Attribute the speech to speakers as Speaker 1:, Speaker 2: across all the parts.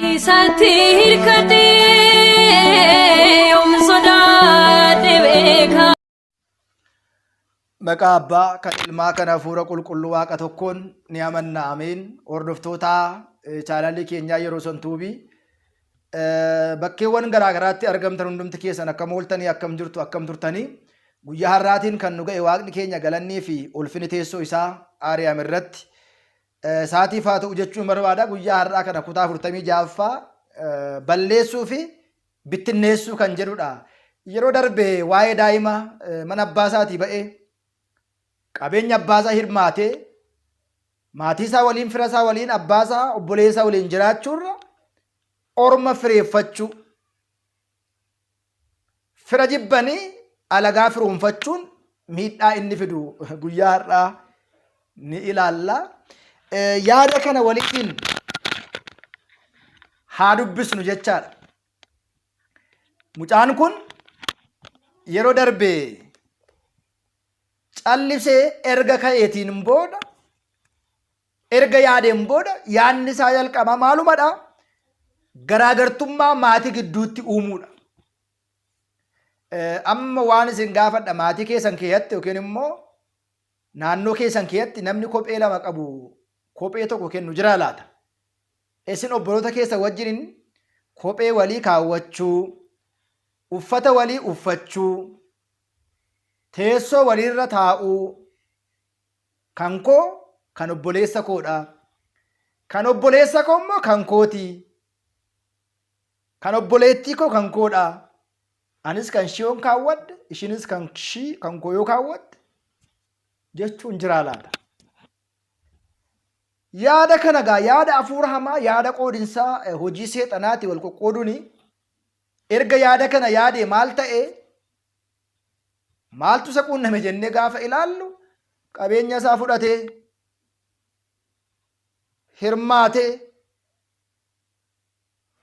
Speaker 1: Isatti hirkadhee yoom sodaadhe beeka.
Speaker 2: Maqaa Abbaa kan Ilmaa kan Hafuura Qulqulluu Waaqa tokkoon ni amanna ameen. Hordoftoota chaanaalii keenyaa yeroo santuubii bakkeewwan garaa garaatti argamtan hundumti keessan akkam ooltanii akkam jirtu akkam turtanii guyyaa har'aatiin kan nu ga'e Waaqni keenya galannii fi ulfinni teessoo isaa Aariyaam irratti Saatiif haa ta'u jechuun barbaada. Guyyaa har'aa kana kutaa 46ffaa balleessuu fi bittinneessuu kan jedhudha. Yeroo darbe waa'ee daa'ima mana abbaa isaatii ba'ee qabeenya abbaa isaa hirmaatee maatii isaa waliin fira isaa waliin abbaa isaa obboleessa isaa waliin jiraachuurra orma fireeffachuu Fira jibbanii alagaa firoomfachuun miidhaa inni fidu guyyaa har'aa ni ilaalla. Yaada kana waliin haa dubbisnu jechaadha. Mucaan kun yeroo darbe callisee erga ka'eetiin booda Erga yaadeen booda yaadni isaa jalqabaa maalumadha? Garaagartummaa maatii gidduutti uumuudha. Amma waan isin gaafadha maatii keessan keessatti yookiin immoo naannoo keessan keessatti namni kophee lama qabu kophee tokko kennu jiraa laata? Isin obboloota keessan wajjin kophee walii kaawwachuu, uffata walii uffachuu, teessoo waliirra taa'uu, Kan koo kan obboleessa koodha. Kan obboleessa koo immoo kan kooti. Kan obboleettii koo kan koodha. Anis kan ishii yoon kaawwadhe, ishiinis kan ishii kan koo yoo kaawwatte jechuun jiraa laata. Yaada kana gaa yaada hafuura hamaa yaada qoodinsaa hojii seexanaati wal qoqqooduuni erga yaada kana yaadee maal ta'e Maaltu isa quunname jennee gaafa ilaallu qabeenya isaa fudhatee hirmaatee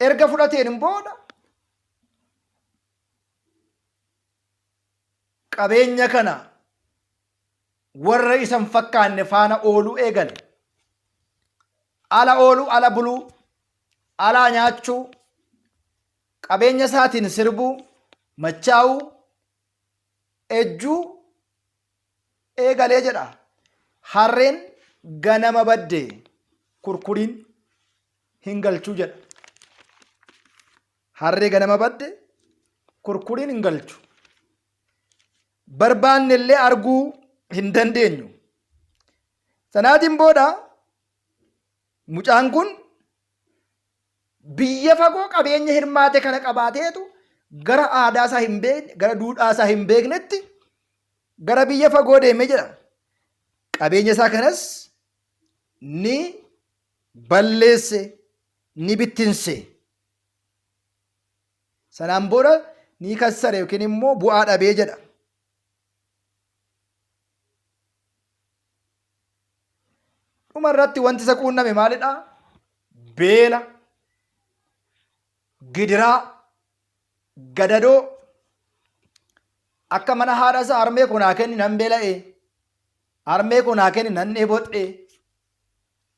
Speaker 2: erga fudhateen booda qabeenya kana warra isa hin fakkaanne faana ooluu eegale. Ala ooluu, ala buluu, alaa nyaachuu, qabeenya isaatiin sirbuu, machaa'uu, ejjuu eegalee jedha. Harreen ganama badde kurkuriin hin galchuu jedha. Harree ganama badde kurkuriin hin galchu. Barbaanne illee arguu hin dandeenyu. Sanaatiin booda mucaan kun Biyya fagoo qabeenya hirmaate kana qabaateetu gara aadaa isaa hin beekne, gara duudhaa isaa hin beeknetti gara biyya fagoo deeme jedha. Qabeenya isaa kanas ni balleesse, ni bittinse. Sanaan booda ni kassare yookiin immoo bu'aa dhabee jedha. Dhuma irratti wanti isa quunname maalidha? Beela, gidiraa, gadadoo akka mana haadha isaa harmee koo naa kenni nan beela'e, harmee koo naa kenni nan dheebodhe,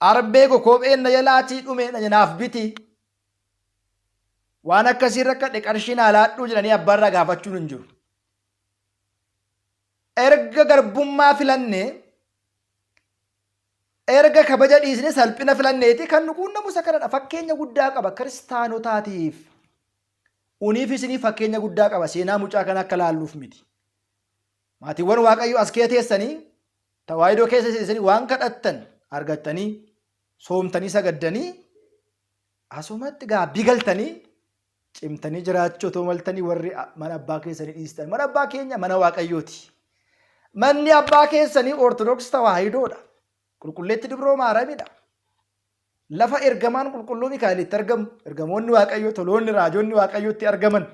Speaker 2: harmee koo kopheen na jalaatii dhume na naaf biti, waan akkasii rakkadhe qarshii naa laadhuu jedhanii abbaarraa gaafachuun hin jiru. Erga garbummaa filannee, erga kabaja dhiisnee salphina filanneeti kan nu quunnamu isa kanadha. Fakkeenya guddaa qaba kiristaanotaatiif. Uniif isinii fakkeenya guddaa qaba seenaa mucaa kana akka laalluuf miti. Maatiiwwan Waaqayyo as kee teessanii tawaahidoo keessa teessanii waan kadhattan argattanii soomtanii sagaddanii asumatti gaabbii galtanii Cimtanii jiraachuu otoo maltanii warri mana abbaa keessanii dhiistan. Mana abbaa keenya mana Waaqayyooti. Manni abbaa keessanii Ortodoksii Tawaahidoodha. Qulqulleetti Dubroo Maaramidha. Lafa ergamaan qulqulluu Mikaa'el itti argamu, ergamoonni Waaqayyoo, toloonni, raajonni Waaqayyoo itti argaman.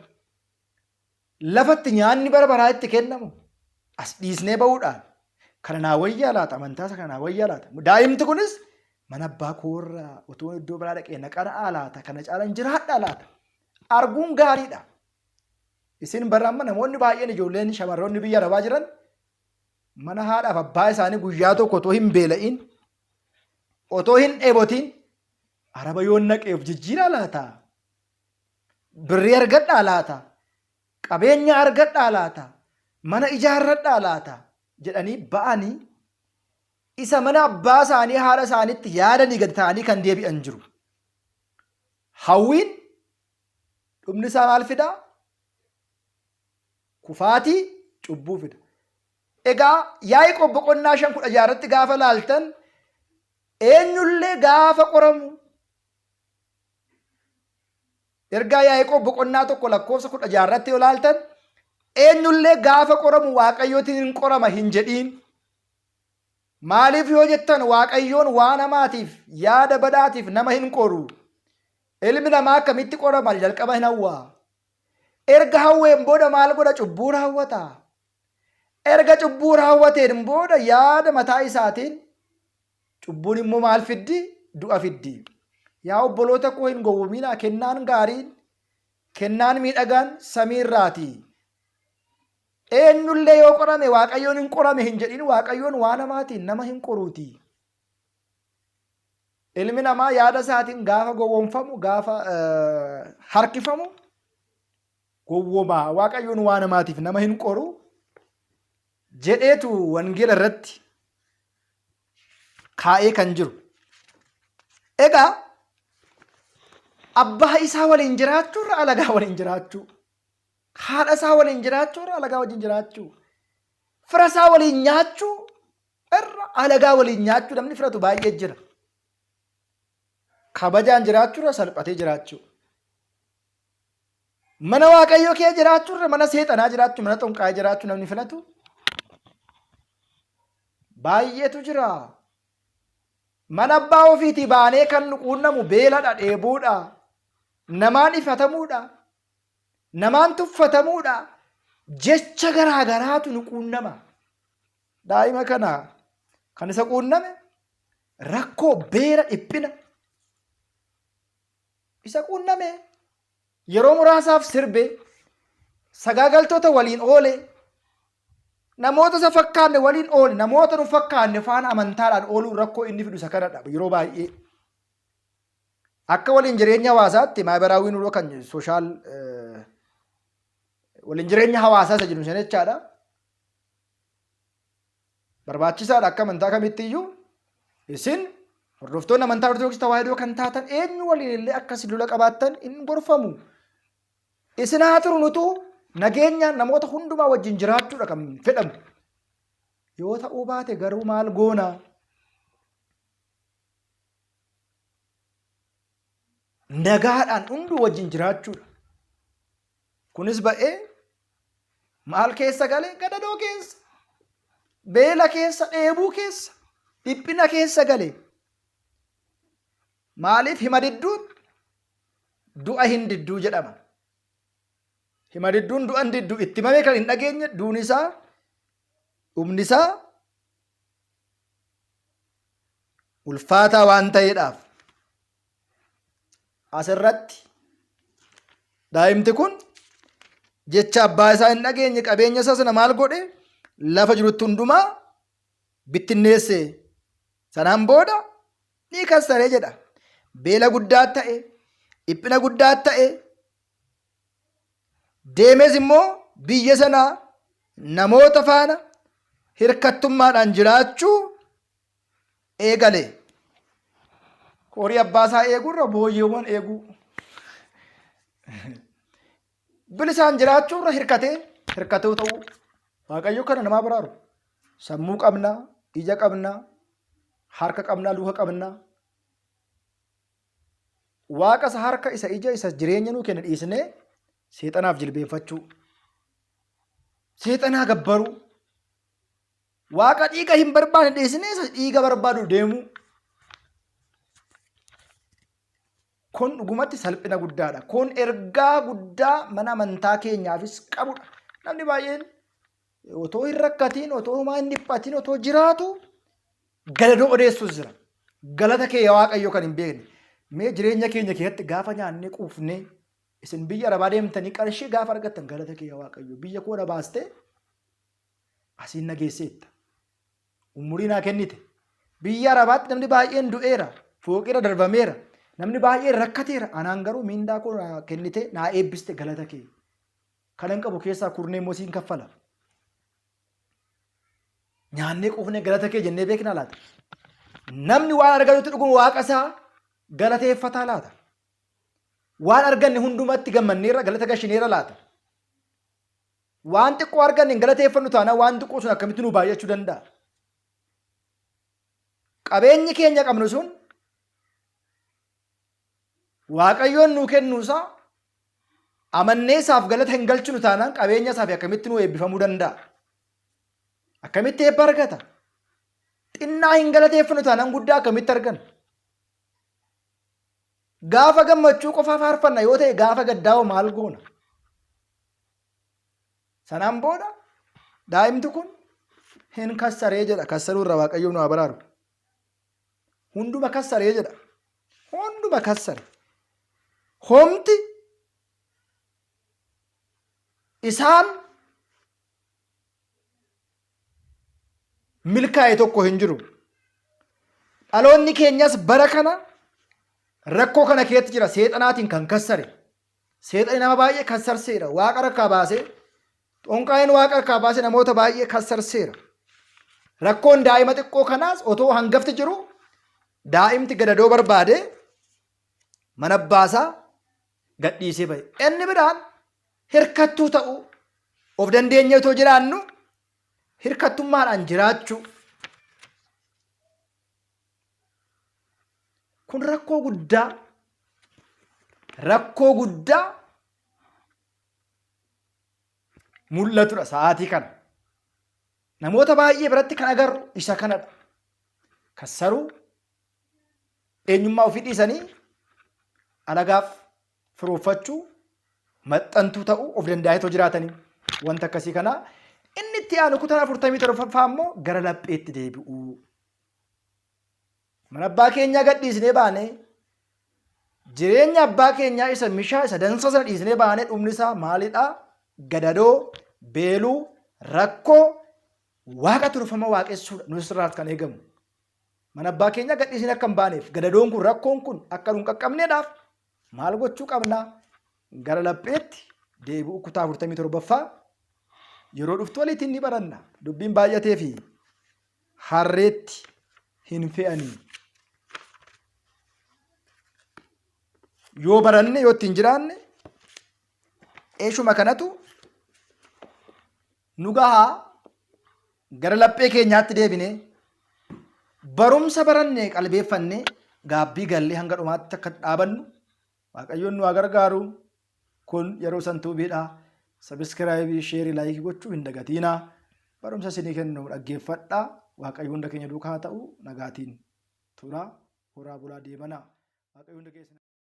Speaker 2: Lafatti nyaanni bara baraa itti kennamu as dhiisnee ba'uudhaan kana naa wayyaa laata amantaa isa kana naa wayyaa laata. Daa'imti kunis mana abbaa koorraa otoo iddoo biraa dhaqee na qara'aa laata kana caalan jiraadhaa laata. Arguun gaariidha. Isin bara amma namoonni baay'een ijoolleen shamarroonni biyya arabaa jiran mana haadhaaf abbaa isaanii guyyaa tokko otoo hin beela'iin otoo hin dheebotiin Araba yoon naqee of jijjiiraa laata? Birrii argadhaa laata? Qabeenya argadhaa laata? Mana ijaarradhaa laata? Jedhanii ba'anii isa mana abbaa isaanii haadha isaaniitti yaadanii gadi ta'anii kan deebi'an jiru. Hawwiin dhumni isaa maal fidaa? Kufaatii cubbuu fida. Egaa Yaaqoob boqonnaa 5:16 irratti gaafa laaltan eenyullee gaafa qoramu ergaa Yaaqoob boqonnaa 1 lakkoofsa 16 irratti yoo laaltan eenyullee gaafa qoramu Waaqayyootiin hin qorama hin jedhiin. Maaliif yoo jettan Waaqayyoon waan hamaatiif yaada badaatiif nama hin qoru. Ilmi namaa akkamitti qorama jalqaba hin hawwaa. Erga hawween booda maal godha cubbuu raawwata. Erga cubbuu raawwateen booda yaada mataa isaatiin cubbuun immoo maal fiddi? Du'a fiddi. Yaa obboloota koo hin gowwominaa kennaan gaariin kennaan miidhagaan samii irraati. Eenyullee yoo qorame Waaqayyoon hin qorame hin jedhin Waaqayyoon waan hamaatiin nama hin qoruuti. Ilmi namaa yaada isaatiin gaafa gowwoomfamu gaafa harkifamu gowwoomaa Waaqayyoon waan hamaatiif nama hin qoru jedheetu wangeela irratti kaa'ee kan jiru. Egaa abbaa isaa waliin jiraachuu irra alagaa waliin jiraachuu, haadha isaa waliin jiraachuu irra alagaa wajjin jiraachuu, fira isaa waliin nyaachuu irra alagaa waliin nyaachuu namni filatu baay'ee jira. Kabajaan jiraachuu irra salphatee jiraachuu. Mana Waaqayyoo kee jiraachuu irra mana seexanaa jiraachuu, mana xonqaayee jiraachuu namni filatu baay'eetu jira. Mana abbaa ofiitii baanee kan nu quunnamu beeladha, dheebuudha, namaan ifatamuudha, namaan tuffatamuudha, jecha garaa garaatu nu quunnama. Daa'ima kana kan isa quunname rakkoo beela dhiphina isa quunname yeroo muraasaaf sirbe sagaagaltoota waliin oole namoota isa fakkaanne waliin oole namoota nu fakkaanne faana amantaadhaan ooluun rakkoo inni fidu isa kanadha yeroo baay'ee. Akka waliin jireenya hawaasaatti maayibaraawii nuroo kan sooshaal waliin jireenya hawaasaa isa jedhu sana jechaadha. Barbaachisaadha akka amantaa kamitti iyyuu isin hordoftoonni amantaa Ortodoksii Tawaahidoo kan taatan eenyu waliin illee akka isin lola qabaattan hin gorfamu. Isin haa turu nutuu nageenyaan namoota hundumaa wajjin jiraachuudha kan fedhamu. Yoo ta'uu baate garuu maal goona? Nagaadhaan hunduu wajjin jiraachuudha. Kunis ba'ee maal keessa gale? Gadadoo keessa. Beela keessa, dheebuu keessa, dhiphina keessa gale. Maaliif hima didduun du'a hin didduu jedhama. Hima didduun du'a hin didduu itti himamee kan hin dhageenye duuni isaa dhumni isaa ulfaataa waan ta'eedhaaf. Asirratti daa'imti kun jecha abbaa isaa hin dhageenye qabeenya isaa sana maal godhe lafa jirutti hundumaa bittinneesse. Sanaan booda ni kassaree jedha. Beela guddaa ta'e, dhiphina guddaa ta'e, deemees immoo biyya sanaa namoota faana hirkattummaadhaan jiraachuu eegale. Horii abbaa isaa eeguurra booyyeewwan eeguu. Bilisaan jiraachuurra hirkatee hirkatee ta'uu. Waaqayyo kana namaa baraaru. Sammuu qabna, ija qabna, harka qabna, luka qabna. Waaqa isa harka isa ija isa jireenya nuu kenne dhiisnee seexanaaf jilbeenfachuu. Seexanaa gabbaruu. Waaqa dhiiga hin barbaanne dhiisnee isa dhiiga barbaadu deemuu. Kun dhugumatti salphina guddaadha. Kun ergaa guddaa mana amantaa keenyaafis qabudha. Namni baay'een otoo hin rakkatiin, otoo homaa hin dhiphatiin, otoo jiraatu gadadoo odeessus jira. Galata kee yaa Waaqayyo kan hin beekne. Mee jireenya keenya keessatti gaafa nyaannee quufnee isin biyya arabaa deemtanii qarshii gaafa argattan galata kee yaa Waaqayyo biyya koo na baastee asiin na geesseetta. Umurii naa kennite. Biyya Arabaatti namni baay'een du'eera. Fooqirra darbameera. Namni baay'een rakkateera. Anaan garuu miindaa koo naa kennite naa eebbiste galata kee. Kanan qabu keessaa kurnee immoo siin kaffala. Nyaannee quufnee galata kee jennee beeknaa laata? Namni waan argatutti dhuguma waaqa isaa galateeffataa laata? Waan arganne hundumatti gammanneerra galata gashineerra laata? Waan xiqqoo arganne hin galateeffannu taanaan waan xiqqoo sun akkamitti nu baay'achuu danda'a? Qabeenyi keenya qabnu sun Waaqayyoon nuu kennuusaa amannee isaaf galata hin galchinu taanaan qabeenya isaaf akkamitti nuu eebbifamuu danda'a? Akkamitti eebba argata? Xinnaa hin galateeffannu taanaan guddaa akkamitti arganna? Gaafa gammachuu qofaa faarfanna yoo ta'e gaafa gaddaa hoo maal goona? Sanaan booda daa'imti kun hin kassaree jedha. Kassaruu irraa Waaqayyo nu haa baraaru. Hunduma kassaree jedha. Hunduma kassare. Homti isaan milkaa'e tokko hin jiru. Dhaloonni keenyas bara kana rakkoo kana keessatti jira seexanaatiin kan kassare. Seexanni nama baay'ee kassarseera. Waaqa harkaa baasee xonqaa'een waaqa harkaa baasee namoota baay'ee kassarseera. Rakkoon daa'ima xiqqoo kanaas otoo hangafti jiru daa'imti gadadoo barbaade mana abbaasaa gadhiisee ba'e. Inni biraan hirkattuu ta'uu of dandeenyee otoo jiraannu hirkattummaadhaan jiraachuu. Kun rakkoo guddaa rakkoo guddaa mul'atudha sa'aatii kana. Namoota baay'ee biratti kan agarru isa kanadha. Kassaruu eenyummaa ofii dhiisanii alagaaf firooffachuu, maxxantuu ta'uu of danda'anii jiraatanii wanta akkasii kanaa. Inni itti aanu kutaan 47ffaa immoo gara lapheetti deebi'uu. Mana abbaa keenyaa gadhiisnee baanee jireenya abbaa keenyaa isa mishaa isa dansaa sana dhiisnee baanee dhumni isaa maalidhaa? Gadadoo, beeluu, rakkoo, waaqa tolfama waaqessuudha nus irraas kan eegamu. Mana abbaa keenyaa gadhiisnee akka hin baaneef gadadoon kun rakkoon kun akka nu hin qaqqabneedhaaf maal gochuu qabnaa? Gara lapheetti deebi'uu kutaa 47ffaa yeroo dhuftu waliitiin ni baranna. Dubbiin baay'atee fi harreetti hin fe'anii. Yoo baranne yoo ittiin jiraanne eeshuma kanatu nu gahaa gara laphee keenyaatti deebinee barumsa baranne qalbeeffanne gaabbii gallee hanga dhumaatti akka dhaabannu Waaqayyoon nu haa gargaaru. Kun yeroo san tuubiidha. Sabiskiraayibii, sheerii, laayikii gochuu hin dagatiinaa. Barumsa isinii kennu dhaggeeffadhaa. Waaqayyo hunda keenya duukaa haa ta'u. Nagaatiin tura. Horaa bulaa deebanaa. Waaqayyo hunda keessa.